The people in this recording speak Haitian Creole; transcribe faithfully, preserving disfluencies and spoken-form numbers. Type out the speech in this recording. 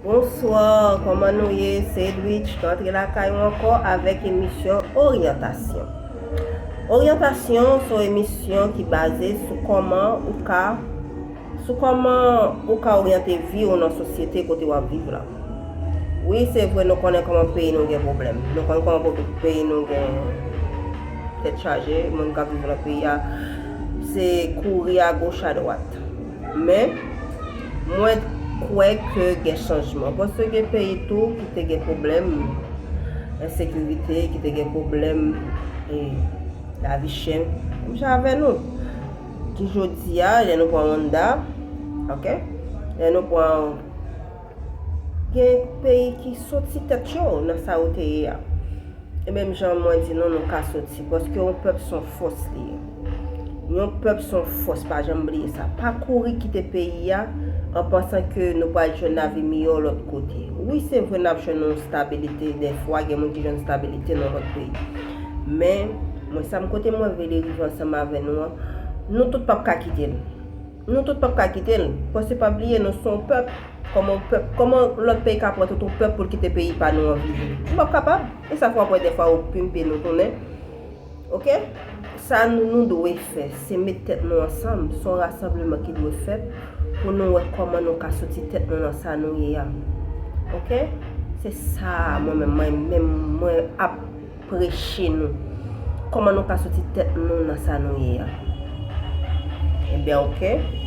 Bonswa, kòman nou ye? Se Edwidge, nou antre lakay ou ankò avèk emisyon Oryantasyon. Oryantasyon se yon emisyon ki baze sou kòman ou ka sou kòman ou ka oryante vi ou nan sosyete kote w ap viv la. Wi, se vre, nou konnen kòman peyi nou gen pwoblèm. Nou konn kòman peyi nou gen tèt chaje, moun k ap viv nan peyi a, se kouri agoch adwat. Men, mwen kwè ke gen chanjman. Paske gen peyi tou ki te gen pwoblèm ensekirite, ki te gen pwoblèm e lavi chè, menm jan avè nou. Ki jodi a, lè nou pran Honda, ok? Lè nou pran, gen peyi ki soti tèt yo nan sa yo te ye a. E menm jan mwen di nou, nou ka soti, paske yon pèp se yon fòs li ye. Yon pèp se yon fòs, pa janm bliye sa. Pa kouri kite peyi a an pansan ke nou pral jwenn lavi miyò lòt kote. Wi, se vre, n ap jwenn yon stabilite, dèfwa gen moun ki jwenn stabilite nan lòt peyi. Men, mwen, sa m kote mwen vle rive ansanm avè nou an, nou tout p ap ka kite l. Nou tout p ap ka kite l, paske pa bliye, nou se yon pèp. Kòman yon pèp, kòman lòt peyi ka pran tout yon pèp pou l kite peyi pa nou an viv? Nou p ap kapab. E sa fè w ap wè dèfwa yo pimpe nou tounen. Ok? Sa nou, nou dwe fè, se met tèt nou ansanm. Se yon rasanbleman ki dwe fèt pou nou wè kòman nou ka soti tèt nou nan sa nou ye a. Ok? Se sa mwen menm, mwen menm, mwen ap preche nou. Kòman nou ka soti tèt nou nan sa nou ye a? Ebyen, ok.